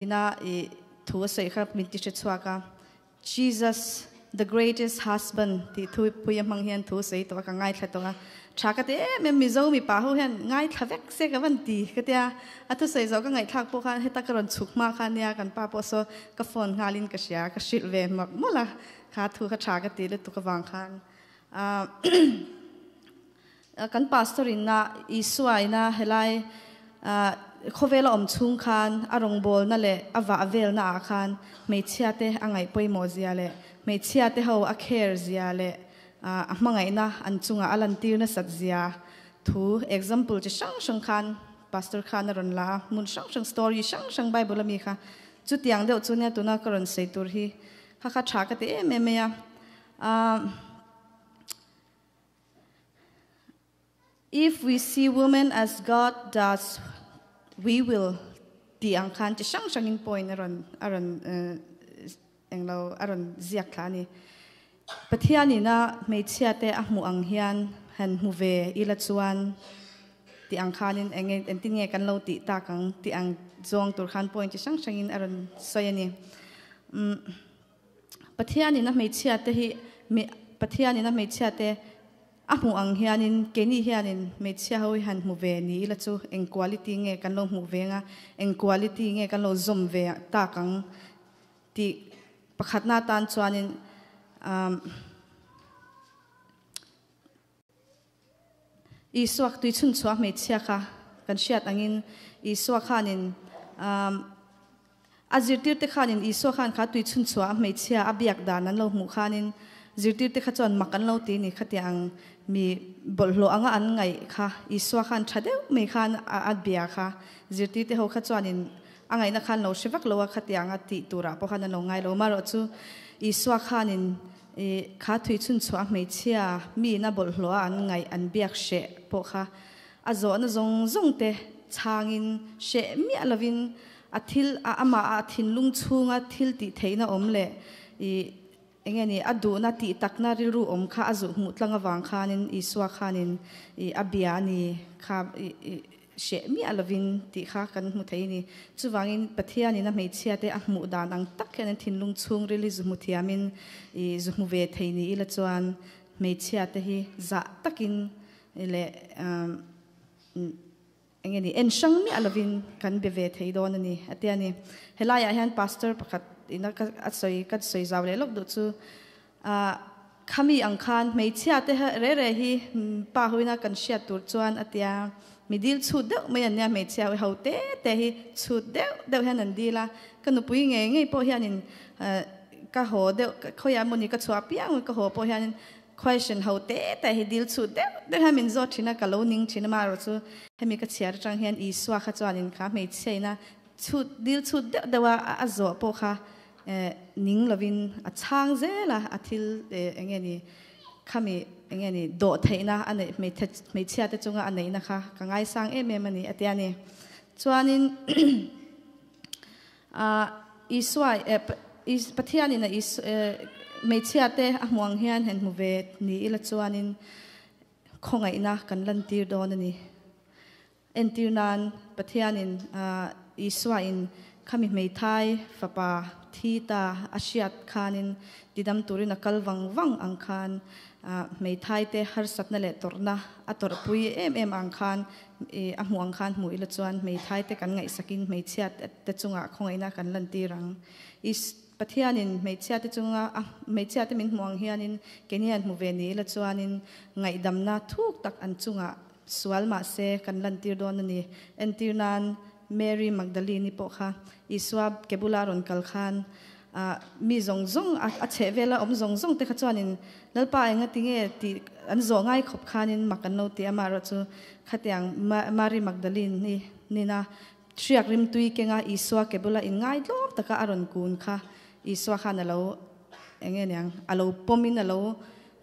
Ina i thu a sawi kha min ti hre chhuak a, Jesus the greatest husband tih thu pui a hmang hian thu a sawi tawh a, ka ngaithla tawh a, tha ka ti em em, Mizo mipa ho hian ngaithla vek se ka van ti ka tia, a thusawi zawh ka ngaihthlak pawh khan heta ka rawn chhuk hma kha nia kan pa pawh saw ka phone nghalin ka hria, ka hrilh ve mawlh mawlh a, kha thu kha tha ka ti lutuk avang khan Kan pastor in a Isua ina helai khawvel a awm chhung khan a rawngbawlna leh a vah velna ah khan hmeichhia te a ngaih pawimawh zia leh hmeichhia te ho a care zia leh a hmangaihna an chungah a lantir nasat zia thu example chi hrang hrang khan pastor khan a rawn la a, hmun hrang hrang story hrang hrang bible ami kha chutiang deuh chu nia tuna ka rawn sawi tur hi kha kha tha ka ti em em mai a. If we see women as God does, we will tih ang khan chi hrang hrangin point a rawn a rawn englo a rawn ziak thla a ni. Pathianin a hmeichhia te a hmuh ang hian han hmu ve ila chuan tih ang khanin enge engtin nge kan lo tih tak ang tih ang zawng tur khan point chi hrang hrangin a rawn sawi a ni. Pathianin a hmeichhiate hi Pathianin a hmeichhiate a hmuh ang hianin keini hianin hmeichhia ho hi han hmu ve ni ila chu eng quality nge kan lo hmuh ve anga, eng quality nge kan lo zawm ve tak ang tih pakhatna atan chuanin Isua tui chhunchhuah hmeichhia kha kan hriat angin Isua khanin a zirtirte khanin Isua khan kha tui chhunchhuah hmeichhia a biak dan an lo hmuh khanin zirtirte kha chuan mak an lo ti ni khatiang ang mi bawlhhlawh anga an ngaih kha Isua khan tha deuh mai khan a bia kha zirtirte ho kha chuanin a ngaihna khan lo hre vak lo a khatiang a tih turah pawh khan an lo ngai lo amaherawh chu Isua khanin I kha thui chhunchhuah hmeichhia mi ina bawlhhlawh a an ngaih an biak hreh pawh kha a zawhna zawng zawng te chhangin hreh miah lovin a thil a amah a thinlung chhunga thil tih theihna awm leh i enge ni a duhna tih takna rilru awm kha a zuh hmuh tlang avang khanin Isua khanin i a bia a ni kha i i Hreh miah lovin tih kha kan hmu thei a ni. Chuvangin Pathianin a hmeichhiate a hmuh dan ang tak hian an thinlung chhungril hi zu hmu thiamin i zu hmu ve thei ni ila chuan hmeichhiate hi zah takin leh eng nge ni en hrang miah lovin kan be ve thei dawn a ni a ti a ni. Helaiah hian Pastor pakhat ina ka a sawi ka sawi zau leh lawk duh chu Khami ang khan hmeichhia te re re hi pa hoina kan hriat tur chuan a tia, mi dil chhut deuh mai an nia hmeichhia ho ho te te hi chhut deuh deuh hian an dil a, ka nupui ngei ngei pawh hianin ka haw deuh khawiah mawni ka chhuah piang ka haw pawh hianin question ho te te hi dil chhut deuh deuh hian min zawt thin a, ka lo ning thin a marawh chu hemi ka chhiar atang hian Isua kha chuanin kha hmeichhia ina chhut dil chhut deuh deuh a a zawh pawh kha ning lovin a chhang zel a, a thil eng nge ni khami eng nge ni dawh theihna a neih hmeichhia te chunga a neihna kha ka ngaisang em em a ni a tia ni. Chuanin Isua Pathianin a hmeichhia te a hmuh ang hian han hmu ve ni ila chuanin khawngaihna kan lantir dawn a ni. Entir nan, Pathianin Isuain khami hmeithai fapa thi ta a hriat khanin tidam turin a kal vang vang ang khan hmeithai te harsatna leh tawrhna a tawrhpui em em ang khan a hmuh ang khan hmuh ila chuan hmeithai te kan ngaihsakin hmeichhia te chungah khawngaihna kan lantir ang. Pathianin hmeichhia te chunga hmeichhia te min hmuh ang hianin keini an hmu ve ni ila chuanin ngaihdamna thuk tak an chungah Sual mahse kan lantir dawn a ni. Entir nan Mary Magdalene-i pawh kha Isua ke bula rawn kal khan mi zawng zawng a chheh vela awm zawng zawng te kha chuanin Lalpa enga ti nge tih an zawh ngai khawp khanin mak an lo ti a, amaherawh chu khatiang Mary Magdalene-i nina hriak rimtui kenga Isua ke bula inngai tlawm taka a rawn kun kha Isua khan a lo eng nge niang a lo pawmin a lo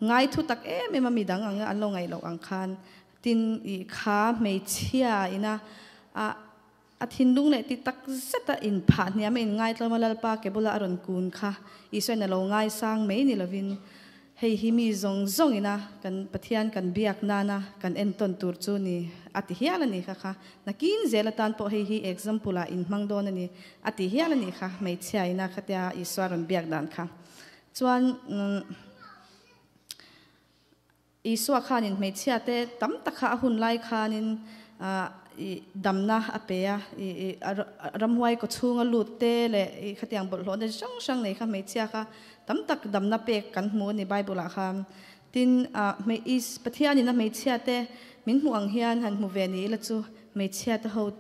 Ngai thu tak em em a mi dang ang an lo ngaih loh ang khan tin i kha hmeichhia ina a a thinlung leh ti tak zet a in phah hniam a in ngaitlawm a Lalpa ke bula a rawn kun kha Isuain a lo ngaisang mai ni lovin Hei hi mi zawng zawng ina kan Pathian kan biak nana kan entawn tur chu ni a ti hial a ni kha kha. Nakin zel atan pawh hei hi example ah in hmang dawn a ni a ti hial a ni kha hmeichhia ina khatia Isua rawn biak dan kha. Chuan Isua khanin hmeichhia te tam tak kha a hun lai khanin i damna a pe a, i ramhuai kaw chhunga lut te leh i khatiang bawlhhlawhna chi hrang hrang nei kha hmeichhia kha tam tak damna pek kan hmu a ni Bible ah khan. Tin, Pathianin a hmeichhia te min hmuh ang hian han hmu ve ni ila chu hmeichhia te ho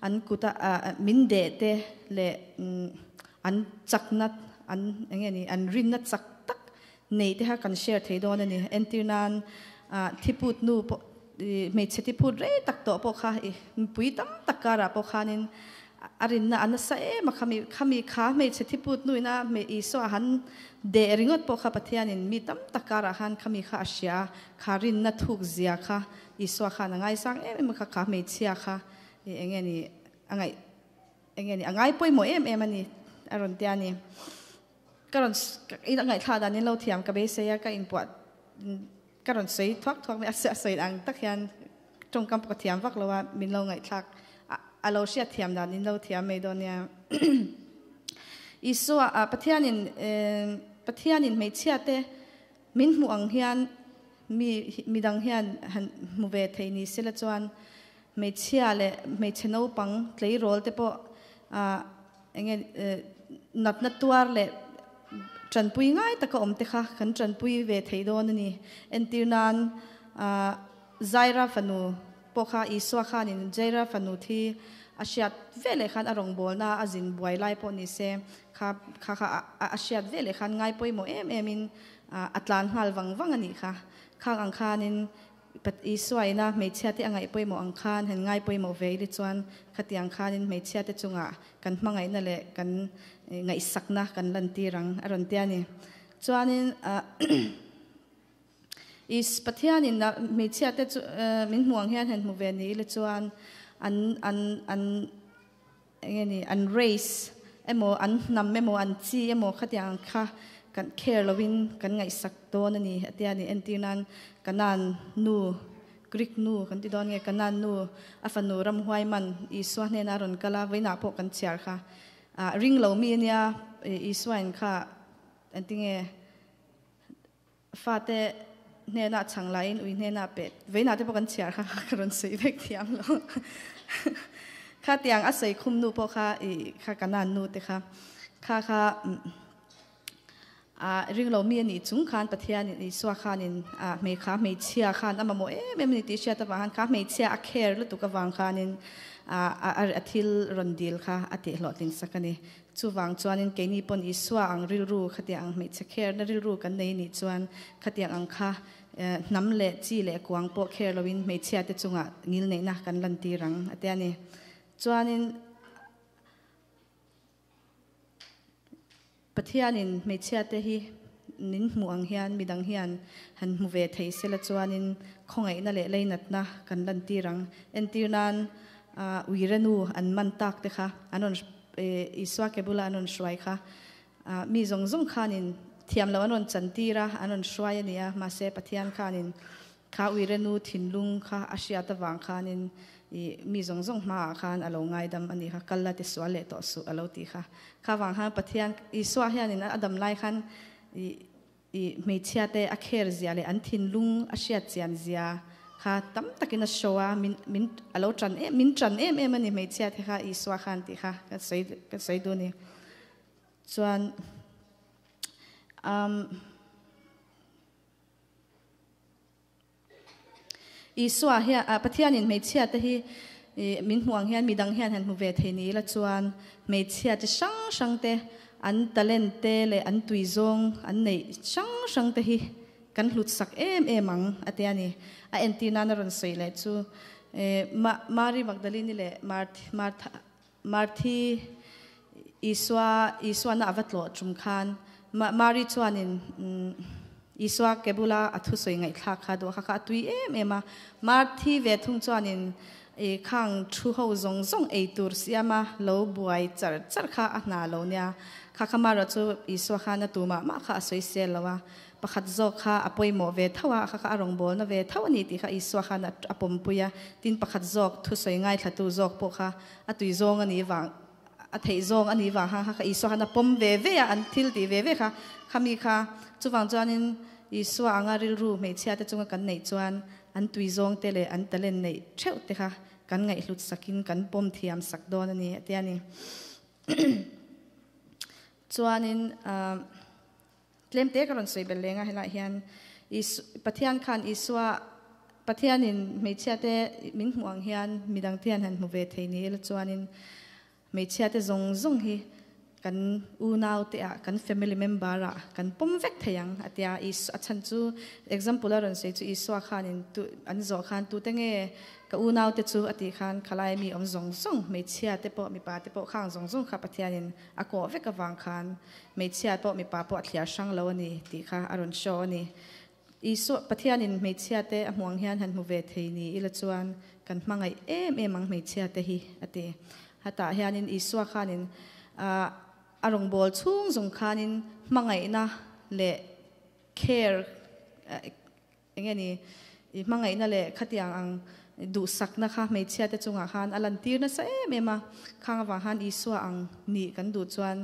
an kuta min deh te leh an chakna an eng nge ni an rinna chak tak Nei te kha kan share thei dawn a ni. Entir nan thiput nu pawh hmeichhe thiput rei tak tawh pawh kha i mipui tam tak karah pawh khanin a rinna a nasa em a khami khami kha hmeichhe thiput nu ina Isua han deh ringawt pawh kha Pathianin mi tam tak karah khan khami kha a hria a, kha rinna thuk zia kha Isua khan a ngaisang em em a kha kha hmeichhia kha i eng nge ni a ngaih eng nge ni a ngai pawimawh em em a ni a rawn tia a ni. Ka rawn in a ngaihthlak dan in lo thiam ka beisei a, ka inpuah ka rawn sawi thuak thuak mai a, a sawi ang tak hian tawngkam pawh ka thiam vak lo a, min lo ngaihthlak a lo hriat thiam dan in lo thiam mai dawn nia. Isua Pathianin Pathianin hmeichhia te min hmuh ang hian mi midang hian han hmu ve thei ni sela chuan hmeichhia leh hmeichhe naupang tleirawl te pawh Enge natna tuar leh tanpui ngai taka awm te kha kan tanpui ve thei dawn a ni. Entir nan Zaira fanu pawh kha Isua khanin Jaira fanu thi a hriat ve leh khan a rawngbawlna a zin buai lai pawh ni se kha kha kha a hriat ve leh khan ngai pawimawh em em in a tlan nghal vang vang a nih kha. Khang ang khanin Isua ina hmeichhiate a ngaih pawimawh ang khan han ngai pawimawh ve ili chuan khatiang khanin hmeichhiate chungah kan hmangaihna leh kan ngaihsakna kan lantir ang a rawn ti a ni. Chuanin Is Pathianin hmeichhiate chu min hmuh ang hian han hmu ve ni ili chuan an an an Enge ni, an race emaw, an hnam emaw, an chi emaw khatiang ang kha kan care lovin kan ngaihsak dawn a ni a tia ni. Entir nan Kanaan nu, Greek nu kan ti dawn nge, Kanaan nu a fanu ramhuai man Isua hnena a rawn kal a, vawiinah pawh kan chhiar kha. Ring lo mi a nia, Isuain kha entinge Fate hnenah chhang laiin ui hnenah peh veinah te pawh kan chhiar kha ka rawn sawi vek thiam lo. Khatiang a sawi khum nu pawh kha i kha Kanan nu te kha kha kha a ring lo mi a nih chung khan Pathian in Isua khanin a hmei kha hmeichhia khan a mamawh em em a ni tih hriat avang khan kha hmeichhia a care lutuk avang khanin a a thil rawn dil kha a tih hlawhtling sak a ni. Chuvang chuanin keini pawn Isua ang rilru khatiang ang hmeichhe kherna rilru kan nei nih chuan khatiang ang kha hnam leh chi leh kuang pawh kher loin hmeichhiate chungah ngilneihna kan lantir ang a ti a ni. Chuanin Pathianin hmeichhiate hi min hmuh ang hian midang hian han hmu ve thei sela chuanin khawngaihna leh leinatna kan lantir ang. Entir nan Uirenu an man tak te kha an rawn Isua ke bula an rawn hruai kha mi zawng zawng khanin thiam loh an rawn chantir a, an rawn hruai a ni a, mahse Pathian khanin kha Uirenu thinlung kha a hriat avang khanin mi zawng zawng hmaah khan a lo ngaidam a ni kha, kal la ti sual leh tawh suh a lo ti kha. Kha vang khan Pathian Isua hianin a dam lai khan I hmeichhia te a kher zia leh an thinlung a hriat chian zia kha tam takin a show a, min min a lo tan em min tan em em a ni hmeichhia te kha Isua khan tih kha ka sawi ka sawi duh a ni. Chuan umm Isua hian ah Pathianin hmeichhia te hi min hmuh ang hian midang hian han hmu ve thei ni ila chuan hmeichhia chi hrang hrang te an talent te leh an tui zawng an neih hrang hrang te hi kan hlut sak em em ang a ti a ni. A entir nan a rawn sawi leh chu Mary Magdalene leh Martha Marthi Isua Isuana a va tlawh tum khan Mari chuanin Isua ke bula a thusawi ngaihthlak kha duh a kha kha a tui em em a. Marthi ve thung chuanin I khang thu ho zawng zawng ei tur siama lo buai char char kha a hna lo nia. Kha kha mara chu Isua khan a tumah mah kha a sawisel lo a, pakhat zawk kha a pawimawh ve tho a, kha kha a rawngbawlna ve tho a ni tih kha Isua khan a pawmpui a. Tin, pakhat zawk thusawi ngaithlatu zawk pawh kha a tui zawng a nih vang, a theih zawng a nih vang khan kha kha Isua khan a pawm ve ve a, an thil tih ve ve kha khami kha. Chuvang chuanin Isua anga rilru hmeichhiate chunga kan neih chuan An tui zawng te leh an talent neih theuh te kha kan ngaihhlut sakin kan pawm thiam sak dawn a ni a ti a ni. Chuanin tlem te ka rawn sawi belh leng a helaiah hian Pathian khan Isua Pathianin hmeichhia te min hmuh ang hian midang te hian han hmu ve thei ni ila chuanin Hmeichhia te zawng zawng hi kan unau te ah, kan family member ah kan pawm vek thei ang a tia. A chhan chu example a rawn sawi chu Isua khanin tu an zawh khan tute nge ka unau te chu a tih khan khalai mi awm zawng zawng hmeichhia te pawh mipa te pawh khang zawng zawng kha Pathianin a kawh vek avang khan hmeichhia pawh mipa pawh a thliar hrang lo a ni tih kha a rawn show a ni. Isua, Pathianin hmeichhiate a hmuh ang hian han hmu ve thei ni ila chuan kan hmangaih em em ang hmeichhiate hi, a ti. Hetah hianin Isua khanin a rawngbâwl chhung zawng khanin hmangaihna leh care eng nge ni, i hmangaihna leh khatiang ang duhsakna kha hmeichhiate chungah khan a lantir nasa em em a. Khang avang khan Isua ang nih kan duh chuan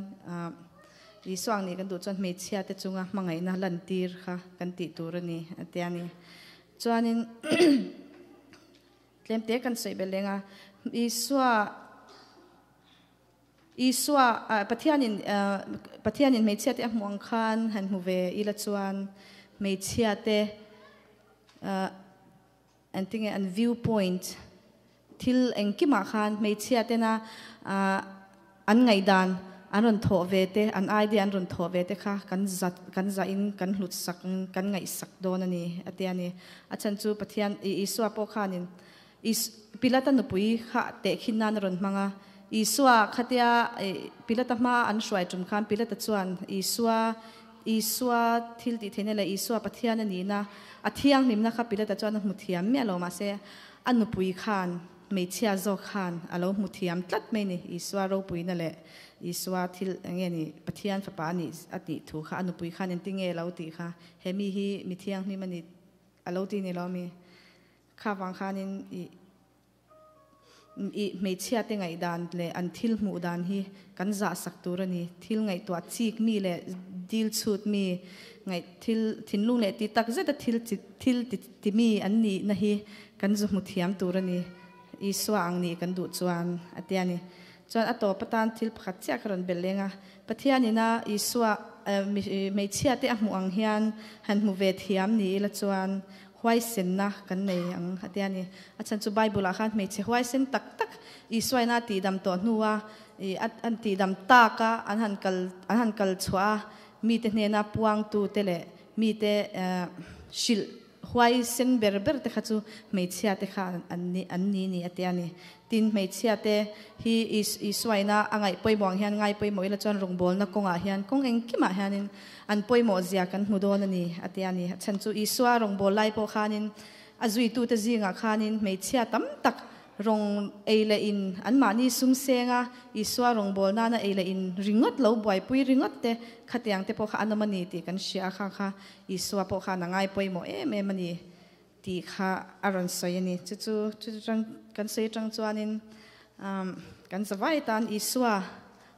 Isua ang nih kan duh chuan hmeichhia te chunga hmangaihna lantir kha kan tih tur a ni a tia ni. Chuanin tlem te kan sawi belh leng a, Isua Isua Pathianin Pathianin hmeichhia te a hmuh ang khan han hmu ve ila chuan hmeichhia te An ti nge an view point thil engkimah khan hmeichhia tena an ngaihdan an rawn thawh ve te, an idea an rawn thawh ve te kha kan zat kan zahin kan hlut sak kan ngaihsak dawn a ni a ti a ni. A chhan chu Pathian Isua pawh khanin Pilata nupui kha tehkhin nan a rawn hmang a, Isua khatia Pilata hma an hruai tum khan Pilata chuan Isua Isua thil tih theihna leh Isua Pathian a nihna, a thianghlimna kha Pilata chuan a hmu thiam miah lo. Mahse, a nupui khan, hmeichhia zawk khan a lo hmu thiam tlat mai ni. Isua ropuina leh Isua thil eng nge ni, Pathian fapa a nih a tih thu kha a nupui khan engtin nge a lo tih kha, he mi hi mi thianghlim a ni a lo ti ni lo mi? Kha vang khanin i. I hmeichhiate ngaihdan leh an thil hmuh dan hi kan zahsak tur a ni. Thil ngaihtuah chik mi leh dil chhut mi, ngaih thil thinlung leh ti tak zeta thil chi thil ti ti mi an nihna hi kan zu hmu thiam tur a ni. Isua ang nih kan duh chuan a ti a ni. Chuan a tawp atan thil pakhat chiah ka rawn belh leng a, Pathianina Isua hmeichhiate a hmuh ang hian han hmu ve thiam ni ila chuan Huaisenna kan nei ang a tia ni. A chhan chu Bible-ah khan hmeichhe huaisen tak tak Isuaina a tihdam tawh hnua ih an tihdam tak a, an han kal an han kal chhuah a, mite hnena puangtute leh mite hrilh huaisen ber ber te kha chu hmeichhia te kha an ni an ni ni a tia ni. Tin, hmeichhia te hi Isuaina a ngaih pawimawh ang hian ngai pawimawh ila chuan rawngbawlna kawngah hian kawng engkimah hianin an pawimawh zia kan hmu dawn a ni, a ti a ni. A chhan chu Isua rawngbâwl lai pawh khanin a zuitute zingah khanin hmeichhia tam tak rawng ei leh in anmahni sum senga Isua rawngbâwl nana ei leh in ringawt lo buaipui ringawt te khatiang te pawh kha an awm a ni tih kan hria a, kha kha Isua pawh khan a ngai pawimawh em em a ni. Tih kha a rawn sawi a ni. Chu chu chu chang kan sawi atang chuanin kan zavai tan Isua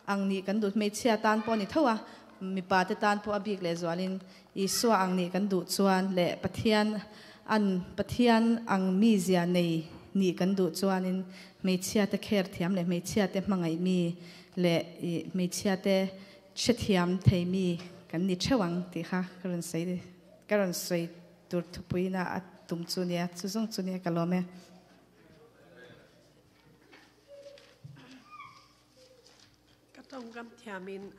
ang nih kan duh hmeichhia tan pawh a ni tho a, mipa te tan pawh a bik leh zualin Isua ang nih kan duh chuan leh Pathian an Pathian ang mizia nei nih kan duh chuanin hmeichhia te kher thiam leh hmeichhia te hmangaih mi leh hmeichhia te hrethiam thei mi kan ni theuh ang tih kha ka rawn sawi ka rawn sawi Tur thupuina a tum chu nia, chu zawng chu nia ka lawm e. Ka tawngkam thiamin.